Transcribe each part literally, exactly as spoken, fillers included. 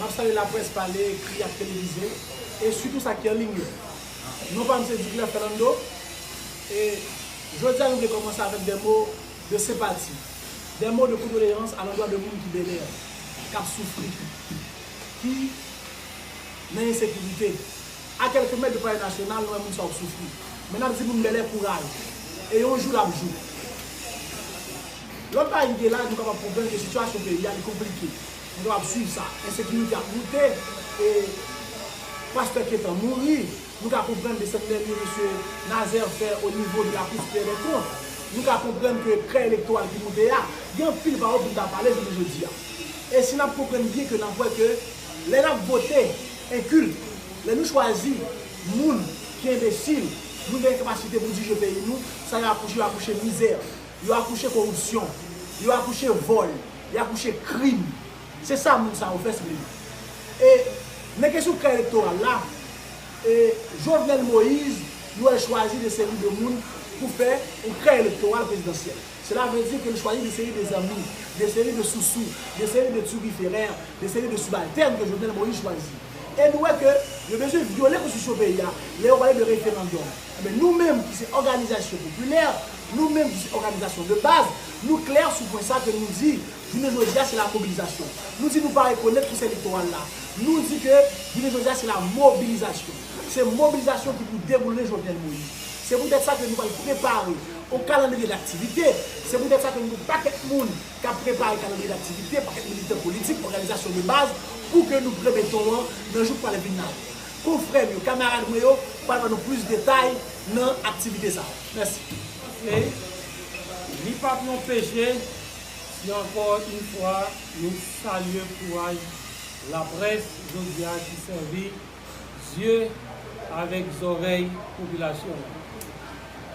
M ap salye laprès pale, ekri ak televize, e sitou sa ki an liy yo. Non pa m se Diclair Fernando, e jodi a nou vle kòmanse avèk de mo de senpati, de mo de kondoleyans alandwa de moun ki Bèlè, k ap soufri, ki nan ensekirite. A kèlke mèt de Palè Nasyonal, nou wè moun sa yo ap soufri. Men n ap di moun Bèlè kouraj. E yon jou l ap jou. Lòt bagay ki gen la, nou kapab konprann ke sitiyasyon peyi a, li konplike. Nou kapab swiv sa. Ensekirite ap moute, e pastè Ketan mouri. Nou ka konprann desann dènye mesye Nazaire fè o nivo de la Cour supérieure des comptes. Nou ka konprann ke krè elektoral ki moute a, gen anpil pawòl pou n ta pale jounen jodi a. E si n ap konprann byen ke n ap wè ke lè n ap vote enkilt, lè nou chwazi moun ki enbesil, moun ki gen kapasite pou dirije peyi nou, sa yo akouche, yo akouche mizè, yo akouche koripsyon, yo akouche vòl, yo akouche krim. Se sa moun sa yo fè, senpleman. E nan kesyon krè elektoral la, e Jovenel Moïse, nou wè l chwazi de seri de moun pou fè yon krè elektoral prezidansyèl. Sela vle di ke l chwazi de seri de zanmi, de seri de sousou, de seri de tiriferè, de seri de sibaltèn ke Jovenel Moïse chwazi. E nou wè ke yo bezwen vyole konstitisyon peyi a lè yo pale de referandòm. Enben, nou menm ki se òganizasyon popilè, nou menm ki se òganizasyon de baz, nou klè sou pwen sa ke nou di, jounen jodi a, se la mobilizasyon. Nou di nou pa rekonèt pwosè elektoral la. Nou di ke jounen jodi a, se la mobilizasyon. Se mobilizasyon ki pou deboule Jovenel Moïse. Se poutèt sa ke nou pral prepare yon kalandriye daktivite. Se poutèt sa ke nou gen pakèt moun k ap prepare kalandriye daktivite, pakèt militan politik, òganizasyon de baz, pou ke nou pran beton an nan jou k pral vin la. Konfrè m yo, kamarad mwen yo pral ban nou plis detay nan aktivite sa a. Mèsi. E li p ap yon peche si ankò yon fwa nou salye kouraj laprès jodi a ki sèvi zye avèk zòrèy popilasyon an.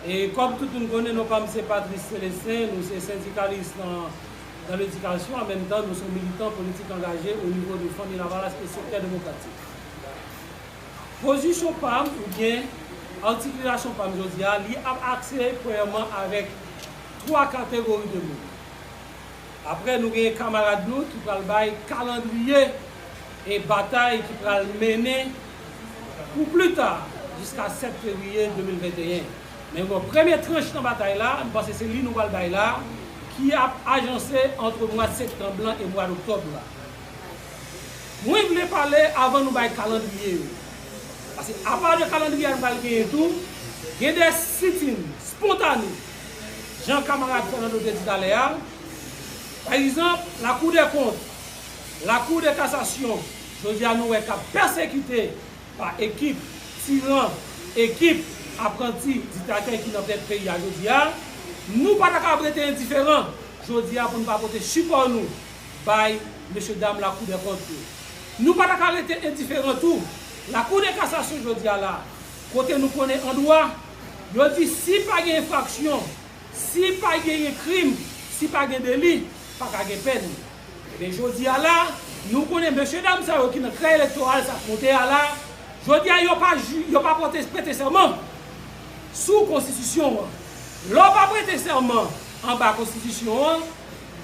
E kòm tout moun konnen, non pa m se Patrice Célestin, nou se sendikalis nan, nan ledikasyon, an menm tan nou se yon militan politik angaje o nivo de Fanmi Lavalas e sektè demokratik. Pozisyon pa m oubyen atikilasyon pa m jodi a, li ap akse premyèman avèk twa kategori de moun. Apre, nou gen kamarad nou ki pral bay kalandriye e batay ki pral mennen pou pli ta, jiska sèt fevriye de mil venteyen. Men yon premye tranch nan batay la, m panse se li nou pral bay la, ki ap ajanse ant mwa septanm lan e mwa oktòb la. Mwen vle pale avan nou bay kalandriye yo. Paske apa de kalandriye a nou pral genyen tou, gen de sitin spontane, jan kamarad Fernando te di talè a. Pa egzanp, Lakou dè kont, Lakou dè kasasyon, jodi a nou wè k ap pèsekite pa ekip tiran, ekip apranti diktatè ki nan tèt peyi a jodi a. Nou pa ta ka rete endiferan jodi a pou nou pa pote sipò nou bay mesye dam Lakou dè kont yo. Nou pa ta ka rete endiferan tou. Lakou dè kasasyon jodi a la, kote nou konnen an dwa, yo di si pa gen enfraksyon, si pa genyen krim, si pa gen deli, pa ka gen pèn. Ebyen, jodi a la, nou konnen mesye dam sa yo ki nan krè elektoral sa k monte a la, jodi a yo pa, yo pa pote, prete sèman sou konstitisyon an. Lè w pa prete sèman anba konstitisyon an,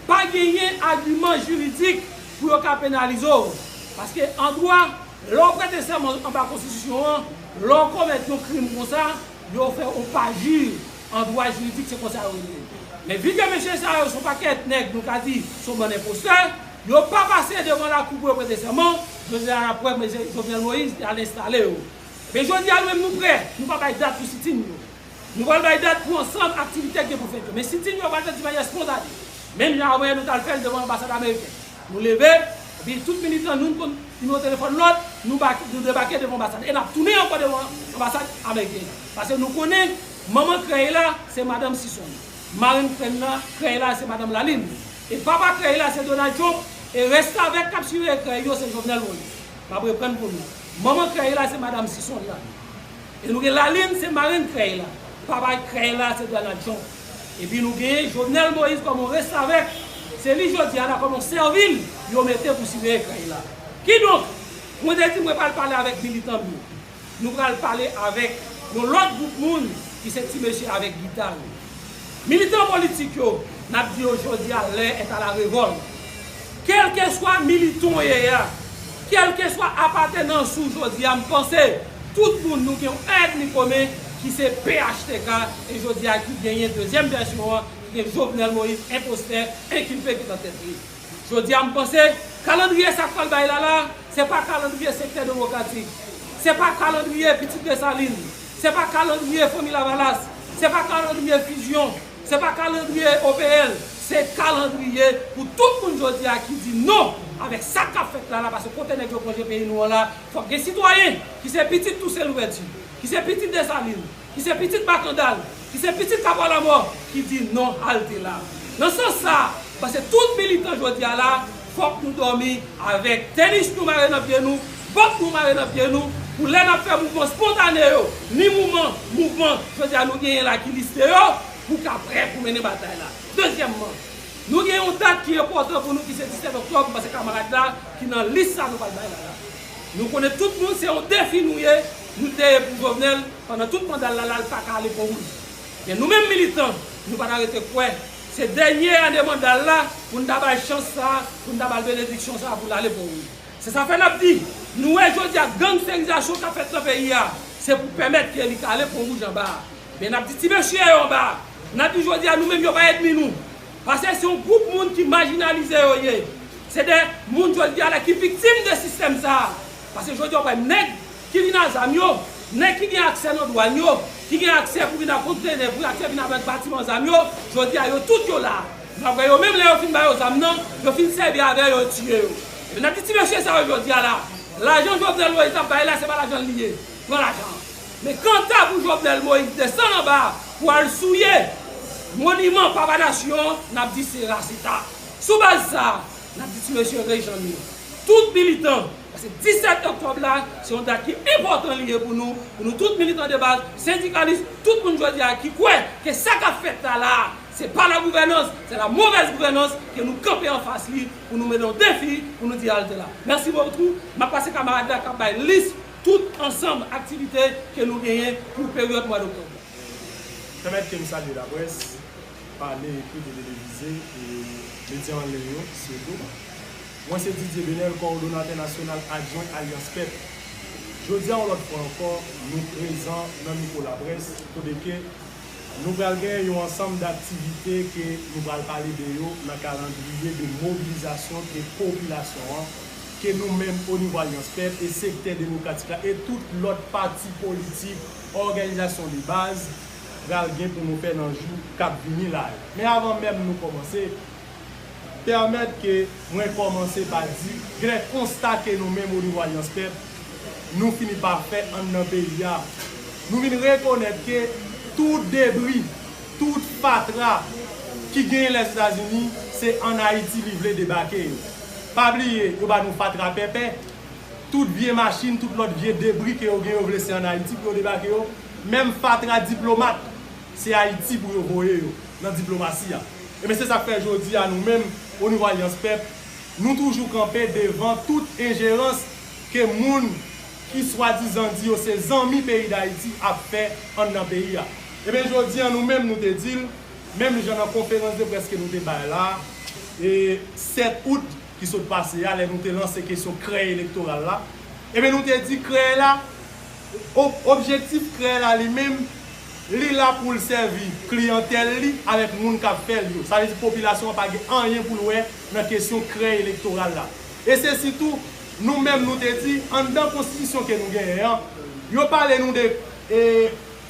pa genyen agiman jiridik pou yo ka penalize w. Paske an dwa, lè w prete sèman anba konstitisyon an, lè w komèt yon krim konsa, yo fè yon pajir an dwa jiridik, se konsa yo rele l. Men vi ke mesye sa yo se yon pakèt nèg, nou ka di, se yon bann enpostè, yo pa pase devan lakou pou yo prete sèman, jodi a n ap wè mesye Jovenel Moïse al enstale yo. Men jodi a nou menm nou prè, nou pa bay dat pou sitin yo. Nou pral bay dat pou ansanm aktivite k gen pou fèt yo. Men sitin yo pral fèt de manyè espontane. Menm jan avanyè nou t al fè l devan anbasad ameriken. Nou leve, epi tout militan nou, nou konn nimewo telefòn lòt, nou bak-, nou debake devan anbasad. E n ap tounen ankò devan anbasad ameriken. Paske nou konnen manman krèy la se madanm Sison. Marenn krèy la, krèy la se madanm Lalin. E papa krèy la se Donald Trump. E restavèk k ap siveye krèy yo se Jovenel Moïse. M ap reprann pou nou. Manman krèy la se madanm Sison Lalin. E nou gen Lalin se marenn krèy la. Papa krèy la se Donald Trump. Epi nou genyen Jovenel Moïse kòm yon restavèk. Se li jodi a la kòm yon sèvil yo mete pou siveye krèy la. Kidonk, mwen te di mwen pral pale avèk militan m yo. Nou pral pale avèk yon lòt gwoup moun ki se ti mesye avèk gita yo. Militan politik yo, n ap di yo jodi a, l'heure est à la révolte. Kèlkeswa militan w ye a, Kèlkeswa apatenans ou, jodi a, m panse tout moun nou gen yon ènmi komen ki se P H T K, e jodi a ki genyen dezyèm vèsyon an, ki gen Jovenel Moïse, enpostè, enkilpe ki nan tèt li. Jodi a, m panse kalandriye sa k pral bay la la, se pa kalandriye sektè demokratik, se pa kalandriye Pitit Desalin, se pa kalandriye Fanmi Lavalas, se pa kalandriye Fusion, se pa kalandriye O P L, se kalandriye pou tout moun jodi a ki di non avèk sa k ap fèt la la, paske kote nèg yo plonje peyi nou an la, fòk gen sitwayen ki se pitit Tousen Louvèti, ki se pitit Desalin, ki se pitit Makandal, ki se pitit Kapwa Lamò, ki di non halte la. Nan sans sa, paske tout militan jodi a la, fòk nou dòmi avèk tenis nou mare nan pye nou, bòt nou mare nan pye nou, pou lè n ap fè mouvman spontane yo, ni mouvman, mouvman, jodi a nou genyen la ki liste yo, pou ka prè pou mennen batay la. Dezyèmman, nou gen yon dat ki enpòtan pou nou ki se disèt oktòb, paske kamarad la ki nan lis sa nou pral bay la la. Nou konnen tout moun se yon defi nou ye, nou te ye pou Jovenel, pandan tout manda l la la, l pa ka ale Pon Wouj. Men nou menm militan, nou pa ta rete kwè se dènye ane manda l la pou n ta bay chans sa, pou n ta bay benediksyon sa pou l ale Pon Wouj. Se sa fè n ap di, nou wè jodi a gangsterizasyon k ap fèt nan peyi a, se pou pèmèt ke li ka ale Pon Wouj anba a. Men n ap di ti mesye yo anba a, n ap di jodi a nou menm yo pa ènmi nou. Paske se yon gwoup moun ki majinalize yo ye. Se de moun jodi a la ki viktim de sistèm sa a. Paske jodi a w wè nèg ki vin a zam yo, nèg ki gen aksè nan dwàn yo, ki gen aksè pou vin a kontenè, pou aksè vin avèk batiman zam yo, jodi a yo tout yo la. N ap wè yo menm lè yo fin ba yo zam nan, yo fin sèvi avè yo, yo tiye yo. Epi n ap di ti mesye sa yo jodi a la, lajan Jovenel Moïse ap bay la, se pa lajan l li ye. Pran lajan an. Men kanta pou Jovenel Moïse desann anba pou al souye moniman Papa Nasyon an, n ap di se rasita. Sou baz sa a, n ap di ti mesye rejann yo. Tout militan, paske disèt oktòb la, se yon dat ki enpòtan li ye pou nou, pou nou tout militan de baz, sendikalis, tout moun jodi a ki kwè ke sa k ap fèt la la, se pa la gouvènans, se la movèz gouvènans, ke nou kanpe anfas li, pou nou mete yon defi, pou nou di halte la. Mèsi bokou. M ap pase kamarad la k ap bay lis tout ansanm aktivite ke nou genyen pou peryòd mwa doktòb la. Pèmèt ke m salye laprès, pale, ekri, televize, e medya an liy yo, sitou. Mwen se Didier Benel, kowòdonatè nasyonal adjwen Alyans Pèp. Jodi a, yon lòt fwa ankò, nou prezan nan mikwo laprès, kote ke nou pral gen yon ansanm daktivite ke nou pral pale de yo nan kalandriye de mobilizasyon de popilasyon an, ke nou menm, o nivo Alyans Pèp e sektè demokratik la, e tout lòt pati politik, òganizasyon de baz, pral gen pou nou fè nan jou k ap vini la yo. Men avan menm nou kòmanse, pèmèt ke mwen kòmanse pa di, gen de konsta ke nou menm o nivo Alyans Pèp, nou fini pa fè anndan peyi a. Nou vin rekonèt ke tout debri, tout fatra ki genyen Lèzetazini, se ann Ayiti li vle debake yo. Pa bliye, yo ba nou fatra pèpè, tout vye machin, tout lòt vye debri ke yo gen, yo vle se ann Ayiti pou yo debake yo. Menm fatra diplomat, se Ayiti pou yo voye yo nan diplomasi a. Ebyen, se sa k fè jodi a nou menm, o nivo Alyans Pèp, nou toujou kanpe devan tout enjerans ke moun ki swadizan di yo se zanmi peyi Dayiti ap fè anndan peyi a. Ebyen, jodi a nou menm nou te di l, menm jan nan konferans de près ke nou te bay la, e sèt out ki sot pase a, lè nou te lanse kesyon krèy elektoral la, ebyen, nou te di krèy la, ob-, objektif krèy la li menm, li la pou l sèvi kliyantèl li avèk moun k ap fè l yo. Sa vle di popilasyon an pa gen anyen pou l wè nan kesyon krèy elektoral la. E se sitou nou menm nou te di, anndan konstitisyon ke nou genyen an, yo pale nou de, e,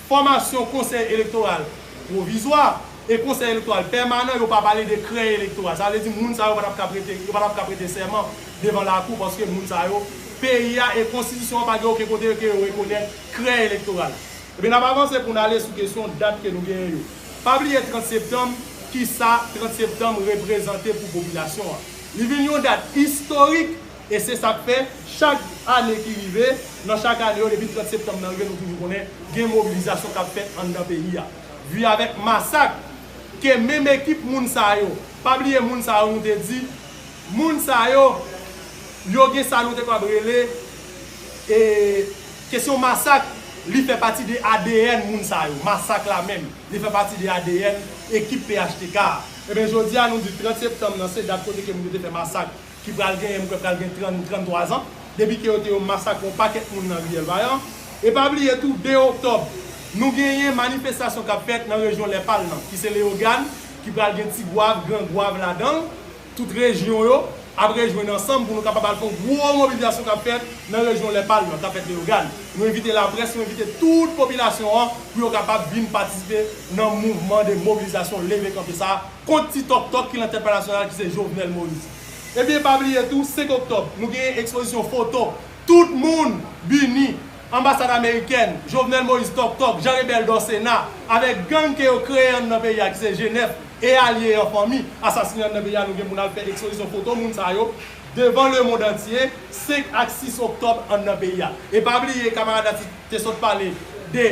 fòmasyon konsèy elektoral pwovizwa e konsèy elektoral pèmanan, yo pa pale de krèy elektoral. Sa vle di moun sa yo pa t ap ka prete, yo pa t ap ka prete sèman devan lakou, paske moun sa yo, peyi a e konstitisyon an pa gen okenn kote ke yo rekonèt krèy elektoral. Ebyen, n ap avanse pou n ale sou kesyon dat ke nou genyen yo. Pa bliye trant septanm, kisa trant septanm reprezante pou popilasyon an. Li vin yon dat istorik, e se sa k fè, chak ane ki rive, nan chak ane yo, depi trant septanm nan rive, nou toujou konnen gen mobilizasyon k ap fèt anndan peyi a. Vi avèk masak ke menm ekip moun sa yo, pa bliye moun sa yo, nou te di, moun sa yo, yo gen sa nou te kapab rele, e, kesyon masak, li fè pati de A D N moun sa yo. Masak la menm, li fè pati de A D N ekip P H T K a. Ebyen, jodi a, nou di trant septanm nan, se dat kote ke moun yo te fè masak, ki pral genyen, mwen kwè pral gen trant, trant twa zan. depi ke yo te yo masakre yon pakèt moun nan Riyèl Vayan. E pa bliye tou, de oktòb, nou genyen manifestasyon k ap fèt nan rejyon Lèpal lan, ki se Leyogàn, ki pral gen Tigwav, Gran Gwav ladan l. Tout rejyon yo ap rejwenn ansanm pou nou kapab al fè yon gwo mobilizasyon k ap fèt nan rejyon Lèpal lan, k ap fèt Leyogàn. Nou envite laprès, nou envite tout popilasyon an pou yo kapab vin patisipe nan mouvman de mobilizasyon leve kanpe sa a kont ti tòktòk ki nan tèt Palè Nasyonal, ki se Jovenel Moïse. Ebyen, pa bliye tou, senk oktòb, nou genyen ekspozisyon foto, tout moun bini, anbasad amerikèn, Jovenel Moïse, tòktòk, Jean Rebel Dorcena, avèk gang ke yo kreye anndan peyi a, ki se G nèf, e alye an fanmi, asasinen anndan peyi a, nou gen pou n al fè ekspozisyon foto moun sa yo devan lemond antye, senk ak sis oktòb anndan peyi a. E pa bliye, kamarad la te, te sot pale de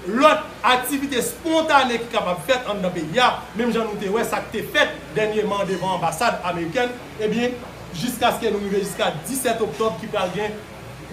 lòt aktivite spontane ki kapab fèt anndan peyi a, menm jan nou te wè sa k te fèt dènyèman devan anbasad amerikèn, ebyen, jiskaske nou rive jiska disèt oktòb ki pral gen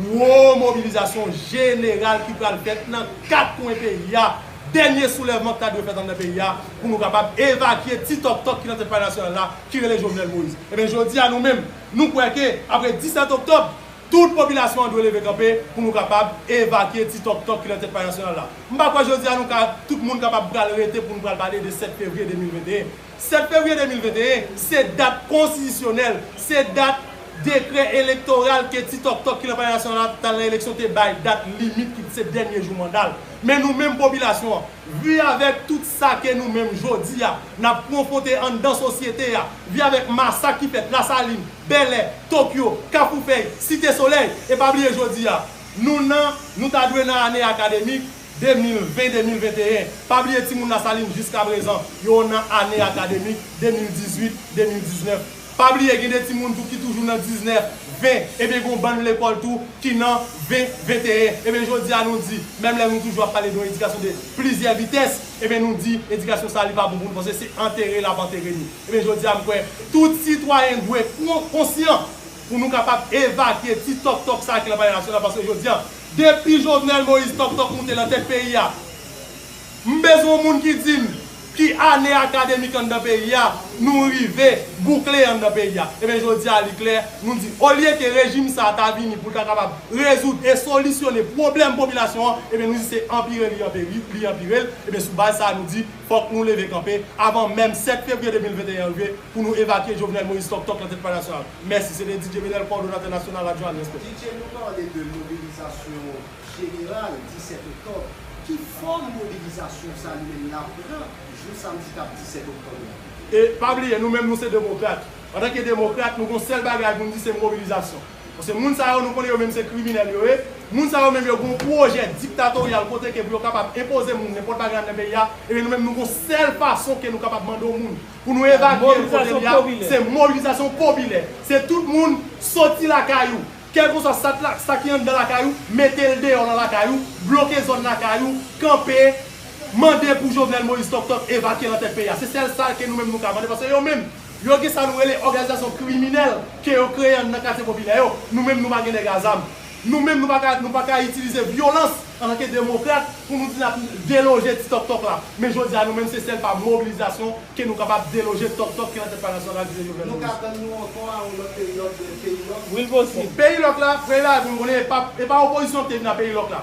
gwo mobilizasyon jeneral ki pral fèt nan kat kwen peyi a, dènye soulèvman ki ta dwe fèt anndan peyi a, pou nou kapab evakye ti tòktòk ki nan tèt Palè Nasyonal la, ki rele Jovenel Moïse. Ebyen, jodi a nou menm, nou kwè ke apre disèt oktòb, tout popilasyon an dwe leve kanpe pou nou kapab evakye ti tòktòk ki nan tèt Palè Nasyonal la. M pa kwè jodi a nou ka, tout moun kapab pral rete pou nou pral pale de sèt fevriye de mil venteyen. Sèt fevriye de mil venteyen, se dat konstitisyonèl, se dat dekrè elektoral ke ti tòktòk ki nan Palè Nasyonal la t al nan eleksyon te bay dat limit ki se dènye jou manda l. Men nou menm popilasyon an, vi avèk tout sa ke nou menm jodi a, n ap konfwonte anndan sosyete a, vi avèk masak ki fèt Lasalin, Bèlè, Tokyo, Kafou Fèy, Site Solèy, e pa bliye jodi a, nou nan, nou ta dwe nan ane akademik de mil ven, de mil venteyen. Pa bliye timoun Lasalin jiskaprezan, yo nan ane akademik de mil dizuit, de mil diznèf. Pa bliye gen de timoun tou ki toujou nan diznèf, ven, ebyen gen yon bann lekòl tou ki nan ven, venteyen. Ebyen jodi a nou di, menm lè nou toujou ap pale de yon edikasyon de plizyè vitès, ebyen nou di edikasyon sa li pa bon pou nou paske se antere l ap antere nou. Ebyen jodi a m kwè tout sitwayen dwe kon-, konsyan pou nou kapab evakye ti tòktòk sa ki nan Palè Nasyonal, paske jodi a, depi Jovenel Moïse tòktòk moute nan tèt peyi a, m bezwen yon moun ki di m ki ane akademik anndan peyi a nou rive boukle anndan peyi a. Ebyen jodi a li klè, nou di olye ke rejim sa a ta vini pou l ta kapab rezoud e solisyone pwoblèm popilasyon an, ebyen nou di se anpire li anpire, li anpire l. Ebyen sou baz sa a nou di fòk nou leve kanpe avan menm sèt fevriye de mil venteyen rive pou nou evakye Jovenel Moïse tòktòk nan tèt Palè Nasyonal. Mèsi, se te D J Benel, kowòdonatè nasyonal Radyo Alyans Pèp. D J, nou pale de mobilizasyon jeneral disèt oktòb. Ki fòm mobilizasyon sa li menm l ap pran jou samdi k ap disèt oktòb la? E pa bliye, nou menm nou se demokrat. Antanke demokrat, nou gon sèl bagay pou n di se mobilizasyon. Paske moun sa yo, nou konnen yo menm se kriminèl yo ye. Moun sa yo menm yo gon pwojè diktatoryal kote ke pou yo kapab enpoze moun nenpòt bagay anndan peyi a. Ebyen nou menm nou gon sèl fason ke nou kapab mande yon moun pou nou evakye l kote li a, se mobilizasyon popilè. Se tout moun soti lakay ou. Kèlkeswa sa t la, sa ki anndan lakay ou, mete l deyò nan lakay ou, bloke zòn lakay ou, kanpe, mande pou Jovenel Moïse tòktòk evakye nan tèt peyi a. Se sèl sa ke nou menm nou ka mande, paske yo menm, yo gen sa nou rele òganizasyon kriminèl ke yo kreye anndan katye popilè yo. Nou menm nou pa gen nèg a zam. Nou menm nou pa ka, nou pa ka itilize vyolans antanke demokrat pou nou di n ap deloje ti tòktòk la. Men jodi a nou menm se sèl pa mobilizasyon ke nou kapab deloje tòktòk ki nan tèt Palè Nasyonal ki se Jovenel Moïse. Nou ka tann nou ankò a yon lòt peyi lòk, peyi lòk? Wi, l posib. Bon, peyi lòk la, premye bagay pou nou konnen, e pa, e pa opozisyon ki te vin nan peyi lòk la.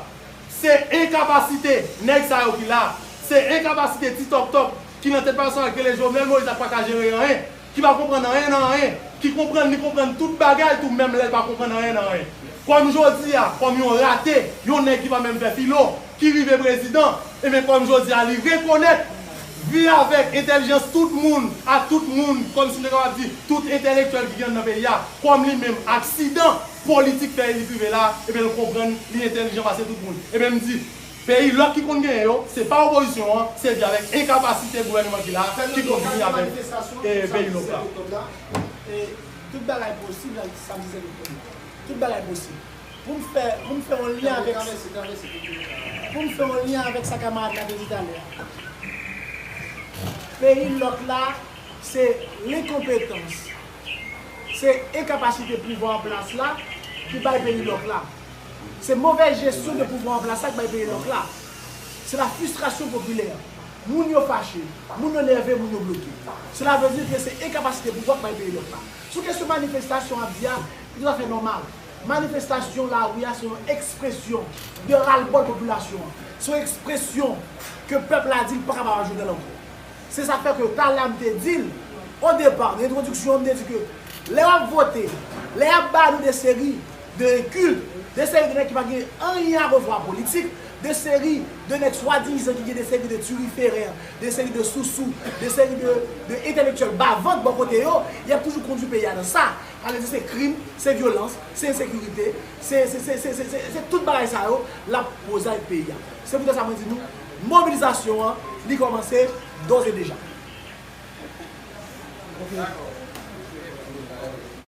Se enkapasite nèg sa yo ki la. Se enkapasite ti tòktòk ki nan tèt Palè Nasyonal ki rele Jovenel Moïse la ki pa ka jere anyen, ki pa konprann anyen nan anyen, ki konprann, li konprann tout bagay tou, menm lè l pa konprann anyen nan anyen. Kòm jodi a, kòm yon rate, yon nèg ki pa menm fè filo, ki rive prezidan, ebyen kòm jodi a li rekonèt, vi avèk entèlijans tout moun, ak tout moun, kòmsi m te kapab di, tout entèlektyèl ki gen anndan peyi a, kòm li menm aksidan politik fè li rive la, ebyen l konprann li entèlijan pase tout moun. Ebyen m di, peyi lòk ki konn genyen yo, se pa opozisyon an, se vi avèk enkapasite gouvènman ki la, ki konn vini avèk, e, peyi lòk la. E, tout bagay posib nan samdi sèt oktòb. Tout bagay posib. Pou m fè, pou m fè yon lyen avèk, pou m fè yon lyen avèk sa kamarad la te di talè a. Peyi lòk la, se lenkonpetans, se enkapasite pouvwa an plas la ki bay peyi lòk la. Se movèz jesyon de pouvwa an plas la ki bay peyi lòk la. Se la fristrasyon popilè. Moun yo fache, moun yo nève, moun yo bloke. Sela vle di ke se enkapasite pouvwa k bay peyi lòk la. Sou kesyon manifestasyon ap di a, li toutafè nòmal. Manifestasyon lari a se yon ekspresyon de ralbòl popilasyon an. Se yon ekspresyon ke pèp la di l pa kapab ak Jovenel ankò. Se sa k fè ke talè a m te di l, o depa, nan entwodiksyon an, m te di ke lè w ap vote, lè y ap ba nou de seri de enkilt, de seri de nèg ki pa gen anyen a wè a politik, de seri de nèg swadizan ki gen de seri de turiferen, de seri de sousou, de seri de, de entèlektyèl bavant bò kote yo, y ap toujou kondui peyi a nan sa. Sa vle di se krim, se vyolans, se ensekirite, se, se, se, se, se, se, se tout bagay sa yo l ap poze avèk peyi a. Se poutèt sa mwen di nou, mobilizasyon an, li kòmanse dòz e deja.